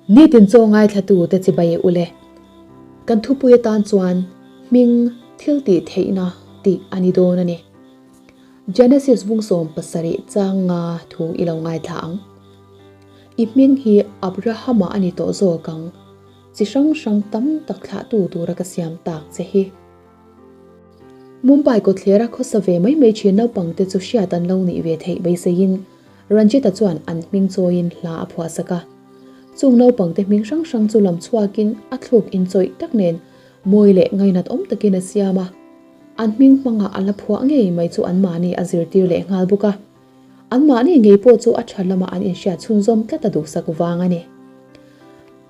Nitin chaw ngaithlatu te chibai e ule. Kan thupui atan chuan hming thil tih theihna tih a ni dawn a ni. Genesis vung 70 chang nga thu i lo ngaithla ang. I hming hi Abrahama a ni tawh zawk ang, chi hrang hrang tam tak thlahtu tura ka siam tak che hi. Mumbai kawthlera khawsa ve mai mai thin naupangte chu hriat an lo nih ve theih beiseiin Ranjit-a chuan an hming chawiin hla a phuahsak a. Chung naupangte hming hrang hrang chu lam chhuakin a thluk inchawih tak nen mawi leh ngainat awm takin a siam a. An hming hmangah a la phuah ngei mai chu anmahni a zirtir leh nghal bawk a. Anmahni ngei pawh chu a tha lama an inhriat chhunzawm tlat a duhsak vang a ni.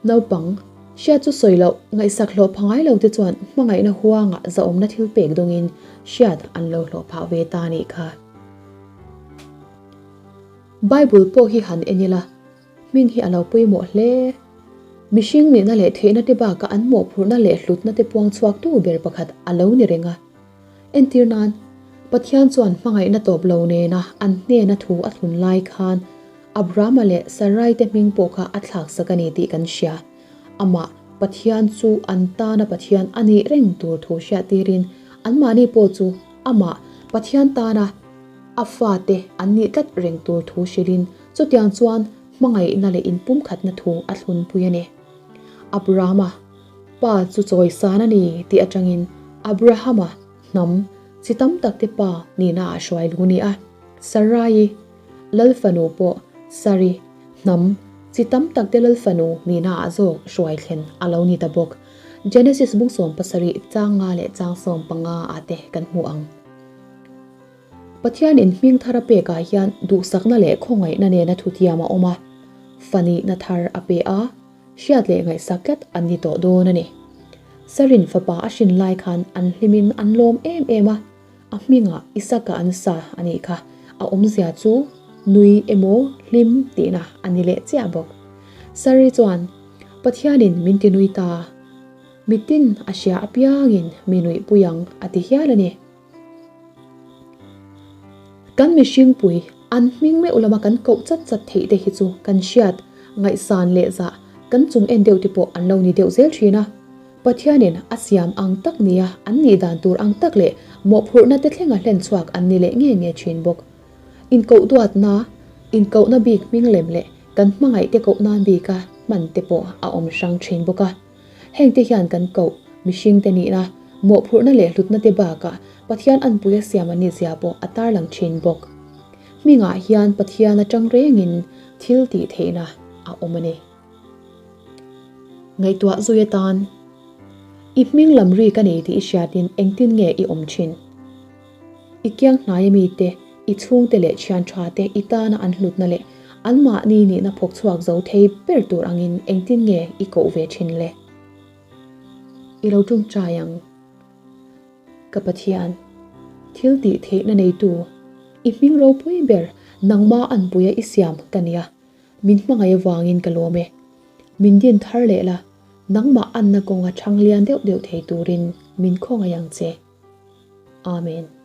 Naupang, hriat chu sawi loh, ngaihsak hlawh pha ngai lo te chuan hmangaihna huangah zahawmna thil pek dawngin hriat an lo hlawh phah ve ta nih kha. Bible pawh hi han en ila, hming hi a lo pawimawh hle. Mihring nihna leh theihna te bakah an mawhphurhna leh hlutna te puang chhuaktu ber pakhat a lo ni reng a. Entir nan, Pathian chuan hmangaihna tawp lo nena an hnena thu a thlun lai khan Abrahama leh Sarai te hming pawh kha a thlaksak a ni tih kan hria. Amah, Pathian chu an tana Pathian a nih reng tur thu hriattirin anmahni pawh chu amah, Pathian tana a fate an nih tlat reng tur thu hrilhin chutiang chuan hmangaihna leh inpumkhatna thu a thlunpui a ni. Abrahama. Pa chu chawisan a ni tih atangin Abrahama hnam chi tam tak te pa nihna ah hruai lu ni a. Sarai-i lal fanu pawh Sari hnam chi tam tak te lal fanu nihna ah zawk hruai thlen a lo ni ta bawk. Genesis bung 70 chang nga leh chang 15 ah te kan hmu ang. Pathian in hming thar a pek ah hian duhsakna leh khawngaihna nena thutiam a awm a, fa nihna thar a pe a. Hriat leh ngaihsak tlat an ni tawh dawn a ni. Sarin fapa a hrin lai khan an hlimin an lawm em em a, a hmingah Isaka an sa a nih kha, a awmzia chu nui emaw hlim tihna a ni leh chiah bawk. Sari chuan, Pathianin min ti nui ta, mitin a hria apiangin mi nuihpui ang a ti hial a ni. Kan mihringpui an hming meuh lama kan koh chat chat theih te hi chu kan hriat, ngaihsan leh zah kan chung en deuh te pawh an lo ni deuh zel thin a. Pathianin a siam ang tak nia an nih dan tur ang tak leh mawhphurhna te thlenga hlen chhuak an ni leh nge nge thin bawk. Inkoh duatna, inkohna bik hming lem leh kan hmangaih te koh nan bika hman te pawh a awm hrang thin bawk a. Hengte hian kan koh, mihringte nihna, mawhphurhna leh hlutna te bakah Pathian anpui a siam an nihzia pawh a tarlang thin bawk. Hmingah hian Pathian atang rengin thil tih theihna a awm a ni. Ngaihtuah zui atan, I hming lam ri ka nei tih i hriatin engtin nge i awm thin? I kiang hnaia mite, i chhungte leh thian thate i tana an hlutna leh anmahni nihna phawk chhuak zo thei ber tur angin engtin nge i koh ve thin le? I lo tawngtai ang. Ka Pathian, thil tih theihna neitu, i hming ropui ber nangma anpuia i siam ka nia, min hmangaih avangin ka lawm e. Min din thar leh la, nangmah anna kawnga chhang lian deuh deuh thei turin min khawngaih ang che. Amen.